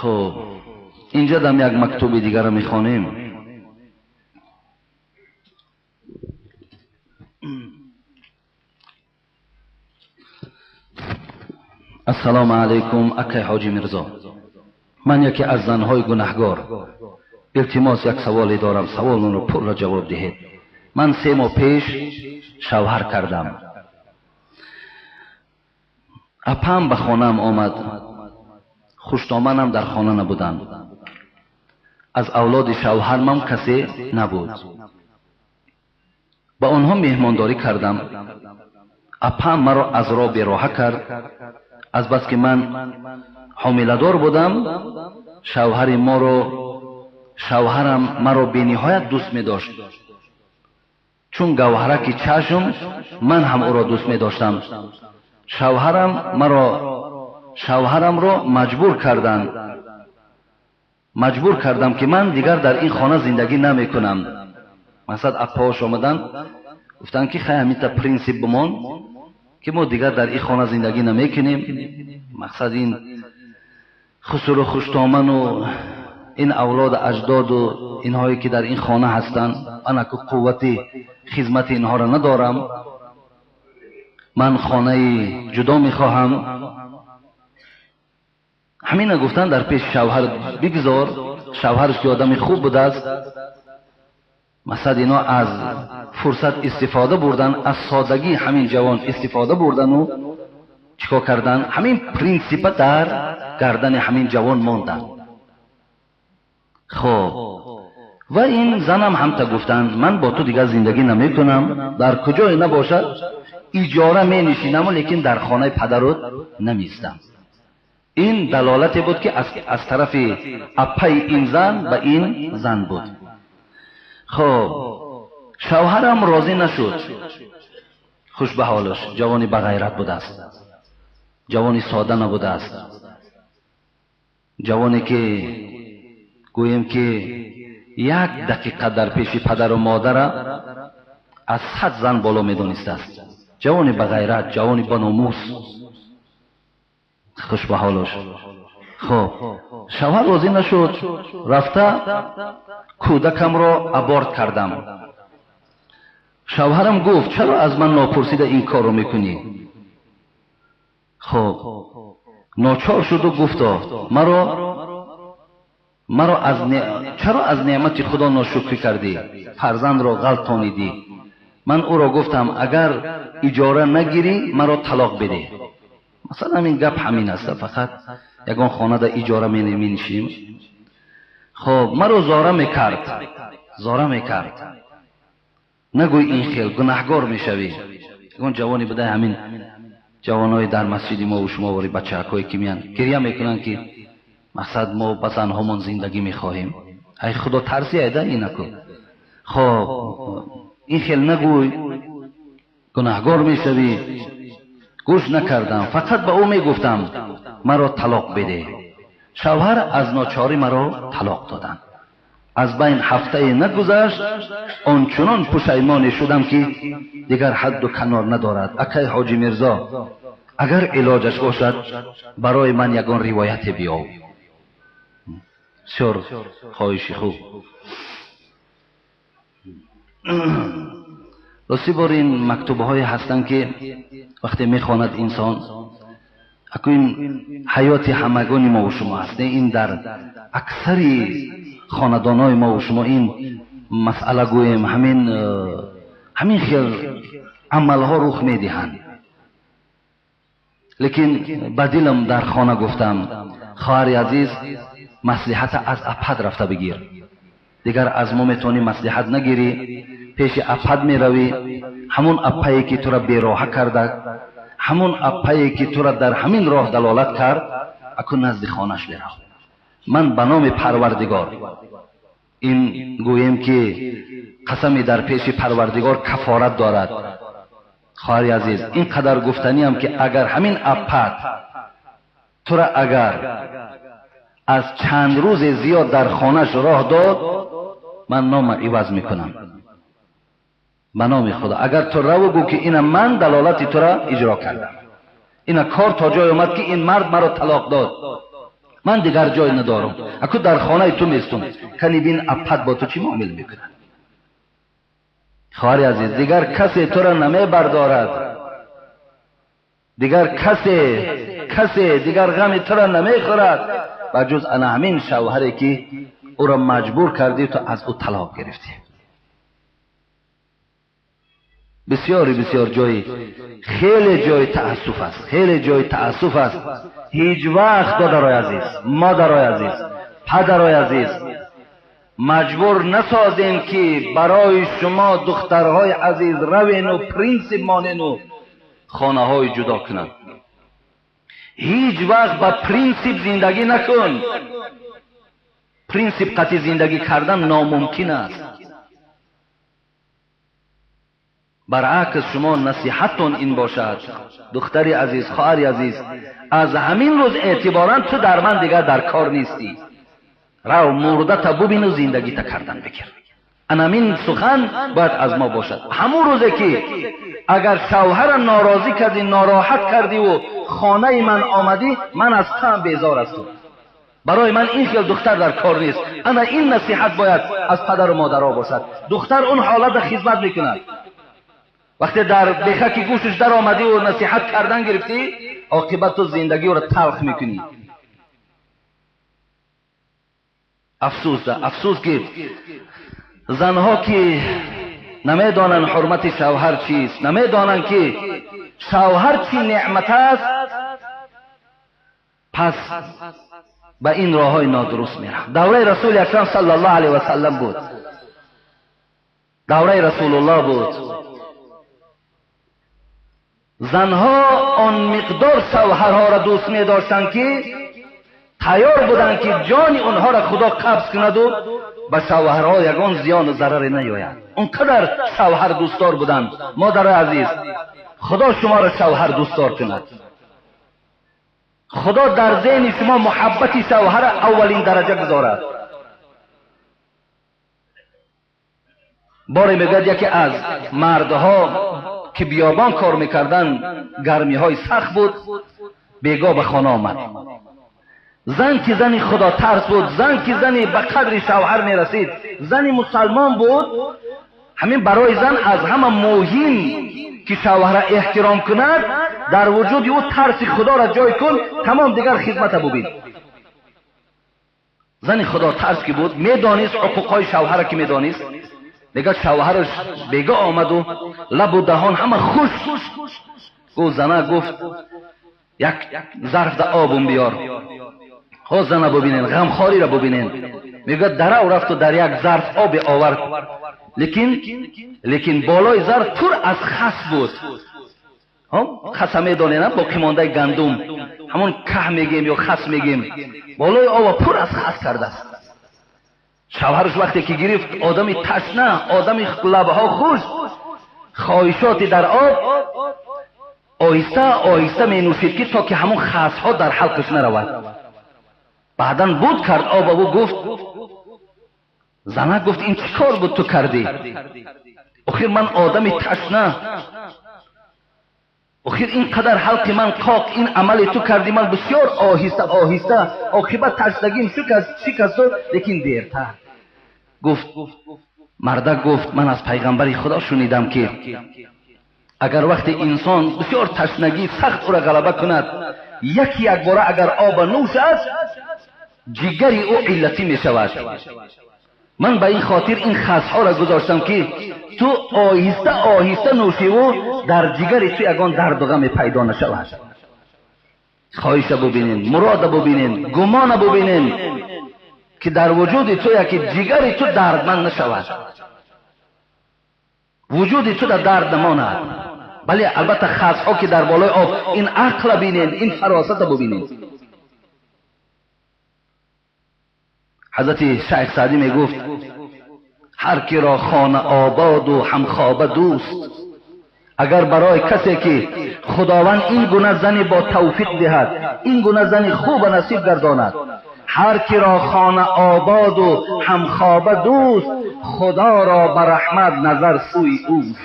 Хуб, инҷа дам як мактуби дигарро мехонем. Ассалому алайкум, акай Ҳоҷи Мирзо. Ман яке аз занҳои гунаҳгор. Илтимос, як саволе дорам, саволонро пурра ҷавоб диҳед. Ман 3 моҳ пеш шавҳар кардам. Апам ба хонаам омад. Хуштоманам дар хона набуданд. Аз авлоди шавҳармам касе набуд. Ба онҳо меҳмондорӣ кардам. Апам маро аз роҳ бероҳа кард. Азбаски ман ҳомиладор будам, шавҳарам маро бениҳоят дӯст медошт. Чун гавҳараки чашм, ман ҳам ӯро дӯст медоштам. Шавҳарамро маҷбур кардам ки ман дигар дар ин хона зиндагӣ намекунам. Масалан, аппаҳош омаданд, гуфтанд ки хай ҳаминта принсип бимон ки мо дигар дар ин хона зиндагӣ намекунем. Мақсад ин хусуру хуштоману ин авлоду аҷдоду инҳое ки дар ин хона ҳастанд, ман аку қуввати хизмати инҳоро надорам. Ман хонаи ҷудо мехоҳам. Ҳамина гуфтанд дар пеши шавҳар бигзор, шавҳарш ки одами хуб будааст. Масалан, ино аз фурсат истифода бурдан, аз содагии ҳамин ҷавон истифода бурдану чикор кардан? Ҳамин принсипа дар гардани ҳамин ҷавон монданд. Хоб, ва ин занам ҳамта гуфтанд, ман бо ту дигар зиндагӣ намекунам, дар куҷое набошад иҷора менишинаму, лекин дар хонаи падарут намеистам. Ин далолате буд ки аз тарафи аппаи ин зан ба ин зан буд. Хоб, шавҳарам розӣ нашуд. Хуш ба ҳолаш, ҷавони бағайрат будааст, ҷавони сода набудааст, ҷавоне ки гӯем ки як дақиқа дар пеши падару модара аз 100 зан боло медонистааст. Ҷавони бағайрат, ҷавони баномус. Хуш ба ҳолаш. Хоб, шавҳар розӣ нашуд, рафта кӯдакамро аборт кардам. Шавҳарам гуфт, чаро аз ман нопурсида ин корро мекунӣ? Хоб, ночор шуду гуфто, маро чаро аз неъмати Худо ношукрӣ кардӣ? Фарзандро ғалтонидӣ. Ман ӯро гуфтам, агар иҷора нагирӣ, маро талоқ бидеҳ. Масалан, ин гап ҳамин аст, фақат ягон хонада иҷора менишинем. Хоб, маро зора мекард, зора мекард. Нагӯй ин хел, гунаҳгор мешавӣ. Ягон ҷавоне буда, ҳамин ҷавонои дар масҷиди мо ва шумо вори бачаҳакое ки меянд, гиря мекунанд ки мақсад мо ба занҳомон зиндагӣ мехоҳем. Ай Худо тарси айда инаку. Хоб, ин хел нагӯй, гунаҳгор мешавӣ. Гӯш накардам, фақат ба ӯ мегуфтам, маро талоқ бидеҳ. Шавҳар аз ночорӣ маро талоқ доданд. Аз байн ҳафтае нагузашт, ончунон пушаймоне шудам ки дигар ҳадду канор надорад. Акай Ҳоҷи Мирзо, агар илоҷаш бошад, барои ман ягон ривояте биёв. Бисёр хоҳиши хуб. Рости бор ин мактубҳое ҳастанд ки вақте мехонад инсон, аку ин ҳаёти ҳамагони мо ва шумо аст. Ин дар аксари хонадонҳои мо ва шумо ин масъала гӯем, ҳамин хел амалҳо рух медиҳанд. Лекин ба дилам дар хона гуфтам, хоҳари азиз, маслиҳата аз апад рафта бигир. Дигар аз мо метавонӣ маслиҳат нагирӣ, пеши апад меравӣ, ҳамон аппае ки тура бероҳа карда, ҳамон аппае ки тура дар ҳамин роҳ далолат кард, аку назди хонаш бирав. Ман ба номи Парвардигор ин гӯем ки қасами дар пеши Парвардигор кафорат дорад. Хоҳари азиз, ин қадар гуфтаниам ки агар ҳамин аппат тура агар аз чанд рӯзе зиёд дар хонаш роҳ дод, ман нома иваз мекунам. Ба номи Худо, агар ту раву гӯ ки ина ман далолати тура иҷро кардам, ина кор то ҷой омад ки ин мард маро талоқ дод, Ман дигар ҷой надорам. Аку дар хонаи ту местум. Кани бин апад бо ту чӣ муомил мекунад? Хоҳари азиз, дигар касе туро намебардорад. Дигар касе дигар ғами туро намехӯрад ба ҷуз ана ҳамин шавҳаре ки ӯро маҷбур кардӣ, ту аз ӯ талоқ гирифтӣ. Бисёри бисёр ҷои хеле ҷои таассуф аст, хеле ҷои таассуф аст. Ҳеҷ вақт додарои азиз, модарои азиз, падарои азиз, маҷбур насозем ки барои шумо духтарҳои азиз равену принсип монену хонаҳои ҷудо кунанд. Ҳеҷ вақт ба принсип зиндагӣ накун. Принсип қатъи зиндагӣ кардан номумкин аст. Баръакс шумо насиҳаттон ин бошад, духтари азиз, хоҳари азиз, аз ҳамин рӯз эътиборан ту дар ман дигар дар кор нестӣ. Рав мурдата бубину зиндагита кардан бигир. Анамин сухан бояд аз мо бошад. Ҳамун рӯзе ки агар шавҳара норозӣ кардӣ, нороҳат кардиву хонаи ман омадӣ, ман аз туам безор ҳастам. Барои ман ин хел духтар дар кор нест. Ана ин насиҳат бояд аз падару модаро бошад. Духтар он ҳолата хизмат мекунад. Вақте дар бехаки гӯшаш дар омадиву насиҳат кардан гирифтӣ, оқибат ту зиндагиро талх мекунӣ. Афсӯс, афсӯс ки занҳо ки намедонанд ҳурмати шавҳар чист, намедонанд ки шавҳар чӣ неъмат аст, пас ба ин роҳҳои нодуруст мераванд. Давраи расули акрам саллаллоҳу алайҳи васаллам буд, давраи расулуллоҳ буд. Занҳо он миқдор шавҳарҳоро дӯст медоштанд ки тайёр буданд ки ҷони онҳоро худо қабз кунаду ба шавҳарҳо ягон зиёну зараре наёяд. Он қадар шавҳар дӯстдор буданд. Модари азиз, худо шуморо шавҳар дӯстдор кунад. Худо дар зеҳни шумо муҳаббати шавҳара аввалин дараҷа гузорад. Боре мегӯяд яке аз мардҳо ки биёбон кор мекарданд, гармиҳои сахт буд, бегоҳ ба хона омад. Зан ки зани худотарс буд, зан ки зани ба қадри шавҳар мерасид, зани мусалмон буд. Ҳамин барои зан аз ҳама муҳим ки шавҳара эҳтиром кунад, дар вуҷуди ӯ тарси худоро ҷой кун, тамом дигар хизмата бубин. Зани худотарс ки буд, медонист ҳуқуқҳои шавҳара ки медонист. Мегӯяд шавҳараш бегоҳ омаду лабу даҳон ҳама хушк. Гуфт зана, гуфт як зарф да обум биёр. Ҳо зана бубинен, ғамхориро бубинен. Мегӯяд дарав рафту дар як зарф оби овард, лекин болои зарф пур аз хас буд. Хаса медонем, боқимондаи гандум, ҳамон каҳ мегем ё хас мегем, болои ова пур аз хас кардааст. Шавҳараш вақте ки гирифт, одами ташна, одами лабҳо хушк, хоҳишоти дар об оҳиста оҳиста менӯшид ки то ки ҳамон хасҳо дар ҳалқаш наравад. Баъдан буд кард об, ӯ гуфт, зана гуфт ин чӣ кор буд ту кардӣ? Охир ман одами ташна, охир ин қадар ҳалқи ман қоқ, ин амали ту кардӣ, ман бисёр оҳиста оҳиста оқибат ташнагим шикасту, лекин дертар. Гуфт мардак, гуфт ман аз пайғамбари худо шунидам ки агар вақте инсон бисёр ташнагӣ сахт ӯро ғалаба кунад, яки якбора агар оба нӯшад, ҷигари ӯ иллатӣ мешавад. Ман ба ин хотир ин хасҳоро гузоштам ки ту оҳиста оҳиста нӯшиву дар ҷигари ту ягон дарду ғаме пайдо нашавад. Хоҳиша бубинен, мурода бубинен, гумона бубинен ки дар вуҷуди ту яки ҷигари ту дардманд нашавад, вуҷуди ту дар дард намонад. Бале, албатта хасҳо ки дар болои об, ин ақла бинен, ин фаросата бубинен. Ҳазрати Шайх Саъдӣ мегуфт ҳар киро хона ободу ҳамхоба дӯст, агар барои касе ки худованд ин гуна зани бо тавфиқ диҳад, ин гуна зани хуба насиб гардонад, ҳар киро хона ободу ҳамхоба дӯст, худоро ба раҳмат назар сӯи ӯст.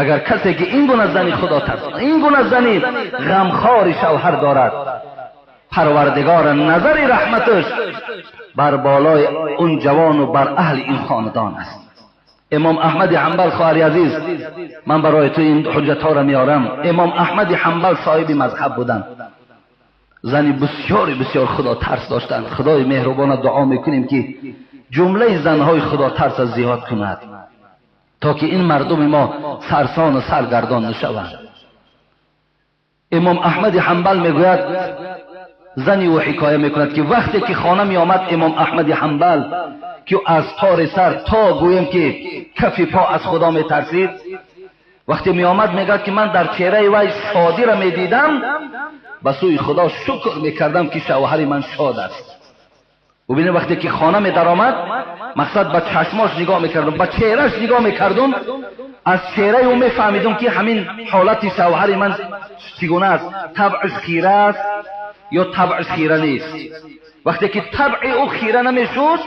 Агар касе ки ин гуна зани худотарс, ин гуна зани ғамхори шавҳар дорад, Парвардигор назари раҳматаш бар болои он ҷавону бар аҳли ин хонадон аст. Имом Аҳмади Ҳанбал, хоҳари азиз, ман барои ту ин ҳуҷҷатҳоро меорам. Имом Аҳмади Ҳанбал соҳиби мазҳаб буданд, зани бисёри бисёр худотарс доштанд. Худои меҳрубона дуо мекунем, ки ҷумлаи занҳои худотарса зиёд кунад, то ки ин мардуми мо сарсону саргардон нашаванд. Имом Аҳмади Ҳанбал мегӯяд, зани ӯ ҳикоя мекунад, ки вақте ки хона меомад имом Аҳмади Ҳанбал, ки аз тори сар то гӯем ки кафи по аз Худо метарсид, вақте меомад, мегӯяд, ки ман дар чеҳраи вай шодиро медидам, ба сӯи Худо шукр мекардам, ки шавҳари ман шод аст. Бубинед, вақте ки хона медаромад, мақсад, ба чашмош нигоҳ мекардам, ба чеҳраш нигоҳ мекардум, аз чеҳраи ӯ мефаҳмидум, ки ҳамин ҳолати шавҳари ман чӣ гуна аст, табъш хира аст ё табъш хира нест. Вақте ки табъи ӯ хира намешуд,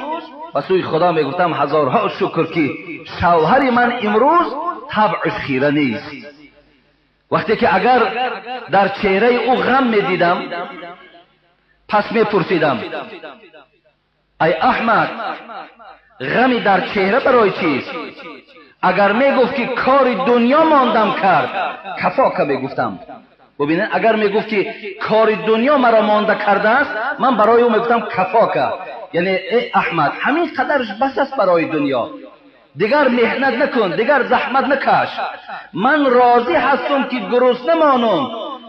ба сӯи Худо мегуфтам: ҳазорҳо шукр, ки шавҳари ман имрӯз табъш хира нест. Вақте ки агар дар чеҳраи ӯ ғам медидам, пас мепурсидам: ай Аҳмад, ғами дар чеҳра барои чист? Агар мегуфт, ки кори дунё мондам кард, كفاك мегуфтам. Бубинед, агар мегуфт, ки кори дунё маро монда кардааст, ман барои ӯ мегуфтам: كفاك, яъне эй Аҳмад, ҳамин қадарш бас аст барои дунё, дигар меҳнат накун, дигар заҳмат накаш. Ман розӣ ҳастам, ки гурусна монам,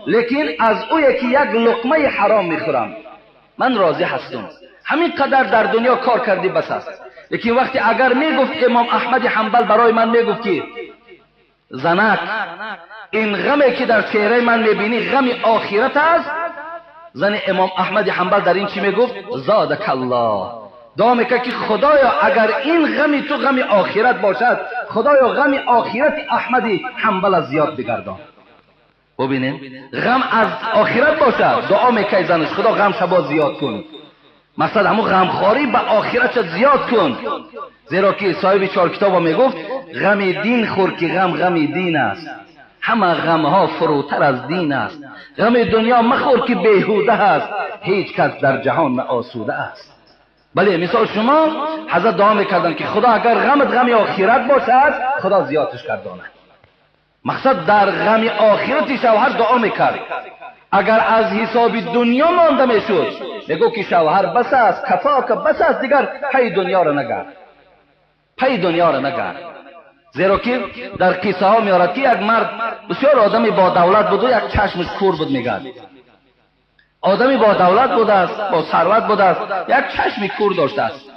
лекин аз ӯе ки як луқмаи ҳаром мехӯрам, ман розӣ ҳастам. Ҳамин қадар дар дунё кор кардӣ, бас аст. Лекин вақте агар мегуфт, имом Аҳмади Ҳанбал барои ман мегуфт, ки занак, ин ғаме ки дар чеҳраи ман мебинӣ, ғами охират аст, зани имом Аҳмади Ҳанбал дар ин чӣ мегуфт? زادك الله. Дуо мекард, ки худоё, агар ин ғами ту ғами охират бошад, худоё, ғами охирати Аҳмади Ҳанбала зиёд бигардон. Бубинем, ғам аз охират бошад, дуо мекард занаш: худо, ғам шабо зиёд кун, мақсад, ҳамун ғамхорӣ ба охиратша зиёд кун. Зеро ки соҳиби чоркитоба мегуфт: ғами дин хӯр, ки ғам ғами дин аст, ҳама ғамҳо фурӯтар аз дин аст. Ғами дунё махӯр, ки беҳуда аст, ҳеҷ кас дар ҷаҳон наосуда аст. Бале, мисол, шумо ҳазрат дуо мекарданд, ки худо, агар ғамат ғами охират бошад, худо зиёдаш гардонад. Мақсад, дар ғами охирати шавҳар дуо мекард. Агар аз ҳисоби дунё монда мешуд, мегуфт, ки шавҳар, бас аст, كفاك, бас аст, дигар пайи дунёро нагард, пайи дунёро нагард. Зеро ки дар қиссаҳо меорад, ки як мард бисёр одами бодавлат буду як чашмаш кур буд. Мегӯяд, одами бодавлат будааст, бо сарват будааст, як чашми кур доштааст.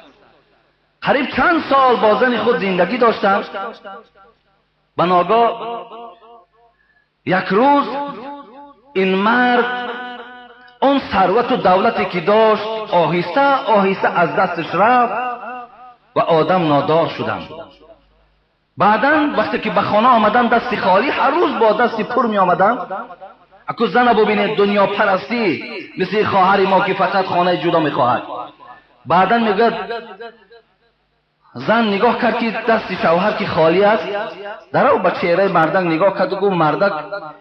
Қариб чанд сол бо зани худ зиндагӣ доштанд. Ба ногоҳ як рӯз ин мард он сарвату давлате ки дошт, оҳиста оҳиста аз дасташ рафт ва одам нодор шуданд. Баъдан вақте ки ба хона омадан, дасти холӣ, ҳар рӯз бо дасти пур меомаданд. Аку зана бубинед, дунёпарастӣ, мисли хоҳари мо, ки фақат хонаи ҷудо мехоҳад. Баъдан мегӯяд, зан нигоҳ кард, ки дасти шавҳар ки холӣ аст, дарав ба чеҳраи мардак нигоҳ карду гуфт: мардак,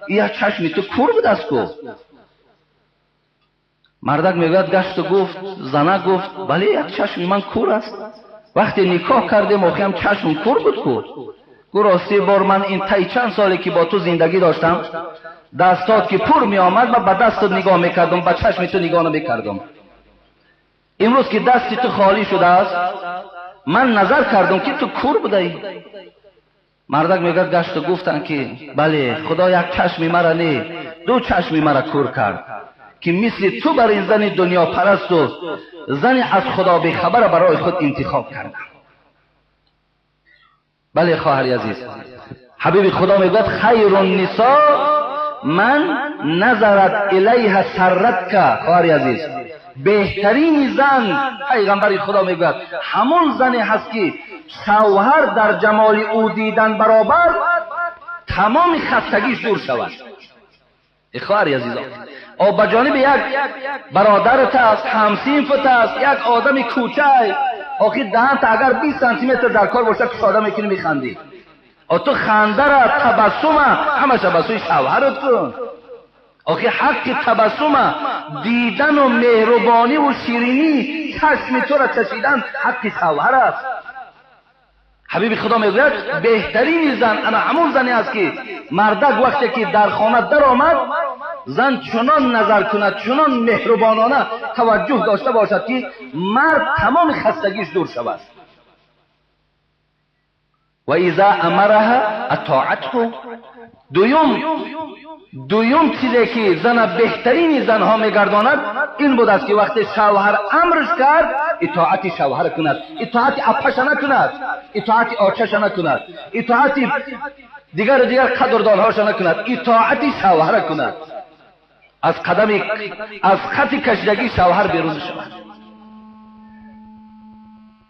як чашми ту кур будааст ку? Мардак мегӯяд, гашту гуфт, зана гуфт: бале, як чашми ман кур аст. Вақте никоҳ кардем, охиам чашм кур буд ку. Гу: рости бор, ман ин таи чанд соле ки бо ту зиндагӣ доштам, дастот ки пур меомад, ман ба дастат нигоҳ мекардам, ба чашми ту нигоҳ намекардам. Имрӯз ки дасти ту холӣ шудааст, ман назар кардам, ки ту кур будаӣ. Мардак мегӯяд, гашту гуфтанд, ки бале, худо як чашми мара не, ду чашми мара кур кард, ки мисли ту бар ин зани дунёпарасту зани аз худо бехабара барои худ интихоб кардам. Бале, хоҳари азиз, ҳабиби худо мегӯяд: خير النساء من نظرت إليها سرتك. Хоҳари азиз, беҳтарини зан, пайғамбари худо мегӯяд, ҳамон зане ҳаст, ки шавҳар дар ҷамоли ӯ дидан баробар тамоми хастагиш дур шавад. Хоҳари азизон, о, ба ҷониби як бародарат аст, ҳамсинфат аст, як одами кӯчай, охир даҳанта агар 20 сантиметр дар кор бошад, кушода мекунӣ, механдӣ. О, ту хандара, табассума ҳамаша ба сӯи шавҳарат кун. Охи ҳаққи табассума дидан ва меҳрубонӣ ва ширинӣ чашми туро чашидан ҳаққи шавҳар аст. Ҳабиби Худо мегӯяд беҳтарини зан ана ҳамон зане аст ки мардак вақте ки дар хона даромад зан чунон назар кунад, чунон меҳрубонона таваҷҷӯҳ дошта бошад ки мард тамоми хастагиш дур шавад. Ва иза амараҳа атоатҳу. Дуюм чизе ки зана беҳтарини занҳо мегардонад ин будааст ки вақте шавҳар амрш кард итоати шавҳар кунад, итоати апаша накунад, итоати очаша накунад, итоати дигару дигар қадрдонҳоша накунад, итоати шавҳар кунад. Аз қадами аз хати кашидагии шавҳар берун шавад.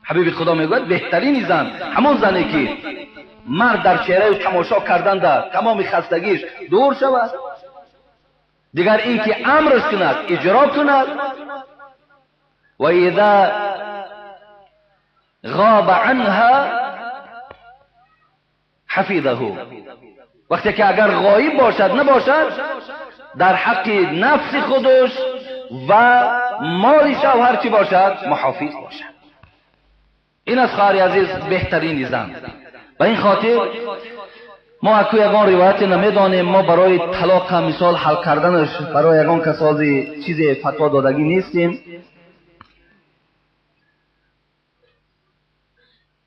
Ҳабиби Худо мегӯяд беҳтарини зан ҳамон зане ки мард дар чеҳраи тамошо карданда тамоми хастагиш дур шавад, дигар ин ки амрш кунад иҷро кунад. Ва иза ғоба анҳа ҳафизаҳу. Вақте ки агар ғоиб бошад набошад дар ҳаққи нафси худаш ва моли шавҳар чӣ бошад? Муҳофиз бошад. Ин аст хоҳари азиз беҳтарини зан. Ба ин хотир мо аку ягон ривояте намедонем, мо барои талоқа мисол ҳал карданаш барои ягон касози чизе фатво додагӣ нестем.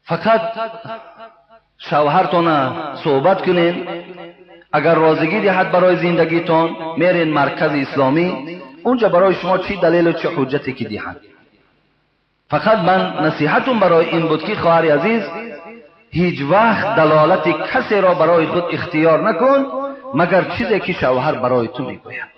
Фақат шавҳартона суҳбат кунем, агар розигӣ диҳад барои зиндагитон мерен маркази исломӣ, унҷа барои шумо чӣ далелу чӣ ҳуҷҷате ки диҳанд. Фақат ман насиҳатум барои ин буд ки хоҳари азиз ҳеҷ вақт далолати касеро барои худ ихтиёр накун магар чизе ки шавҳар барои ту мегӯяд.